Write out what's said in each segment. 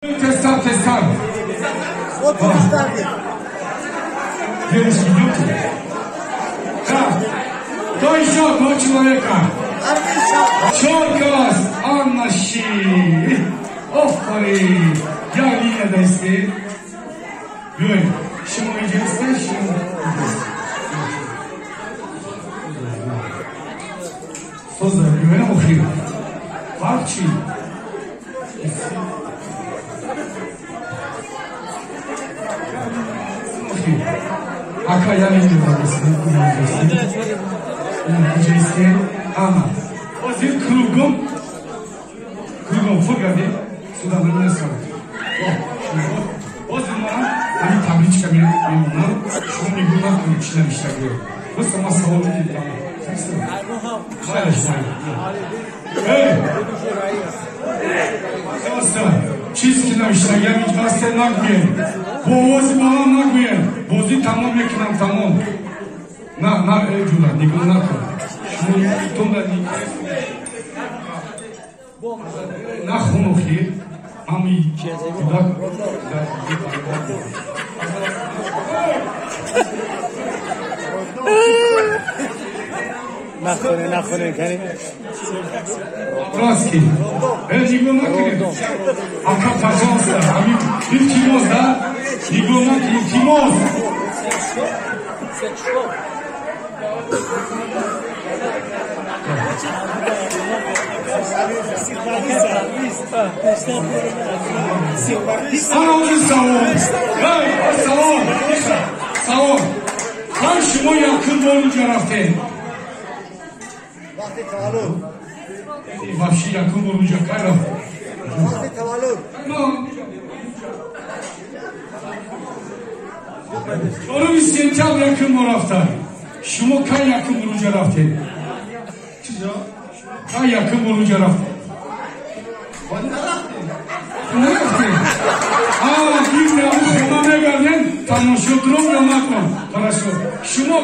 Тезтар, тезтар. Девушки, идемте. Так, кто еще? Два человека. Чоркас, Анна Ши. Офарин. Я линия дасте. Биёед, шумо инҷа ҳастед, шумо соза биёем охир. Фарқ чӣ? Ака, я линия дасте. Инҷа ҳастед. Ана. Ҳозир кругом кругом фургардед. Сюда намерасад. Ҳозир ман ҳамин табличка мемонам, шумо нигоҳ накунед, чӣ навиштагиро. Просто ман савол медиҳам. Майлаш, майла. Просто чиз ки навиштагиам ҳеҷ ҳасте нагӯед. Бо овози баланд нагӯед. Бозӣ тамом мекунам, тамом. На, на, э, ҷура, нигоҳ накун. Шумо тонда нахун охир. Ҳами кӯдак. Нахоне, нахоне, кани. Братский, нигоҳ накунед. Ака, пожалуйста, ҳами илтимос, да? Нигоҳ накунед, илтимос. Ана ози савол. Эй, салом, салом. Кай шумо якум бор унҷа рафтед? Вақти таваллуд. Вообще якум бор унҷа кай рафтед? Вақти таваллуд. 4 сентябр якум бор рафтад. Шумо кай якум бор унҷа рафтед? Кай якум бор унҷа рафтед? Нарафтед? А, гирди ҳамун хона мегардем, тамошо дуром ё накун? Хорошо. Шумо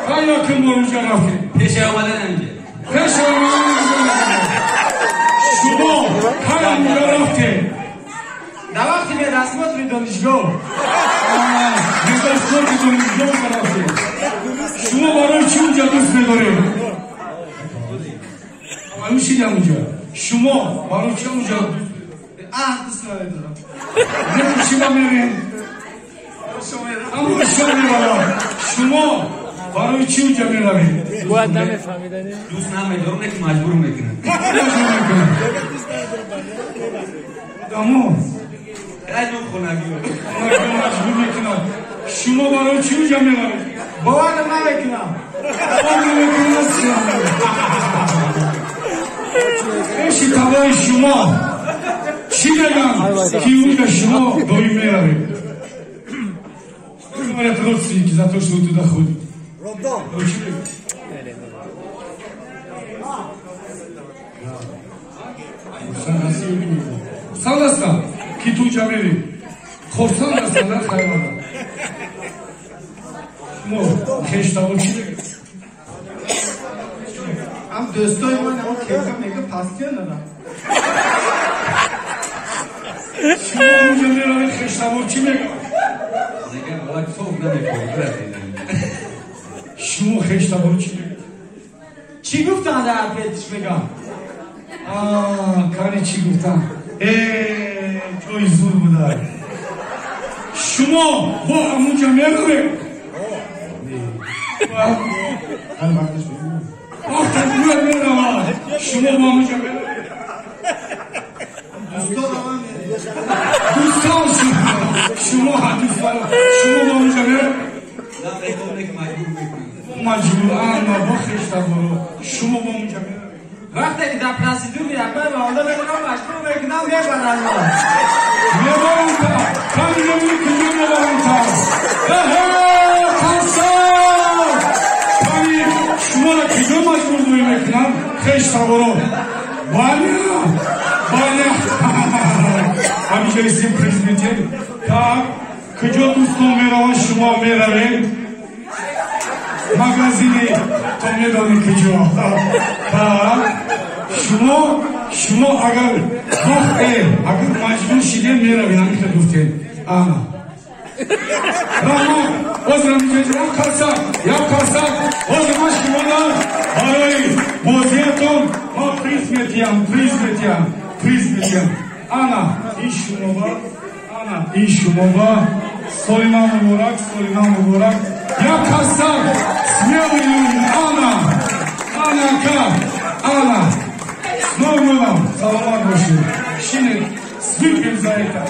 кай якум бор унҷа рафтед? Пеши омадан инҷа. Пеш омадан унҷа рафтед. Шумо кай унҷа рафтед? Дар вақти медосмотри донишгоҳ. Медосмотри донишгоҳ рафтед. Шумо барои чӣ унҷа дӯст медоред? Ҳамин шидам унҷа. Шумо барои чӣ унҷа? А, дӯст намедорам. Не, чӣ ба мерем? Ҳамон шо меравам. Шумо барои чӣ унҷа меравед? Бояд намефаҳмидани. Дӯст намедорам, не ки маҷбур мекунам. Дамо. Ай, хонагӣ. Маҷбур мекунад. Шумо барои чӣ унҷа меравед? Бовар намекунам. Бовар намекунад. Пеши тавои шумо чӣ мегӯям, ки унҷа шумо доим меравед? Говорят родственники за то, что вы туда ходите? Роддом. Чӣ мегӯям? Хурсанд ҳастам, ки ту унҷа мерӣ. Хурсанд ҳастам, на хайвона. Шумо хештавон чӣ мегӯяд? Ам дӯстои ман ам кека мега пастия нара. Шумо унҷа меравед, хештавон чӣ мегӯяд? Мегам, валак соф намекунӣ, брат. Шумо хештавон чӣ мегӯяд? Чӣ гуфтан дар петиш мегам? Кани, чӣ гуфтан? Э, ҷои зур буда. Шумо бо ҳамунҷа меравед? Вақте гӯя меравад. Шумо бо ҳамунҷа меравед? Дӯстон, шумо дӯстон, шумо бо ҳамунҷа меравед? Маҷбур ана бо хештаборо. Шумо бо ҳамунҷа меравед? Вақте ки дар процедури якбар ронда мекунам, маҷбур мекунам, мебаранд. Мебаранд та. Кани, мебини, куҷо мебаранд та? Консерт! Кани, шуморо куҷо маҷбур мекунанд хештаборо? Баня, баня. Ҳамиҷа истем президент. Так, куҷо дӯстон мераванд, шумо меравед? Магазини то медонӣ куҷо. Так, шумо Шумо агар бохте, агар маҷбур шидем, меравем, ҳамин гуфтем. Ана. Раҳмат. Ҳозир як қарсак, як қарсак. Ҳозир ман шуморо барои бозиятон ман приз метиҳам, приз метиҳам, приз метиҳам. Ана, ин шумоба, ана, ин шумоба. Соли нав муборак, соли нав муборак. Як қарсак, смелый люди, ана, ана ка, ана. С Новым годом, саломат бошед. Шинед, выпьем за это.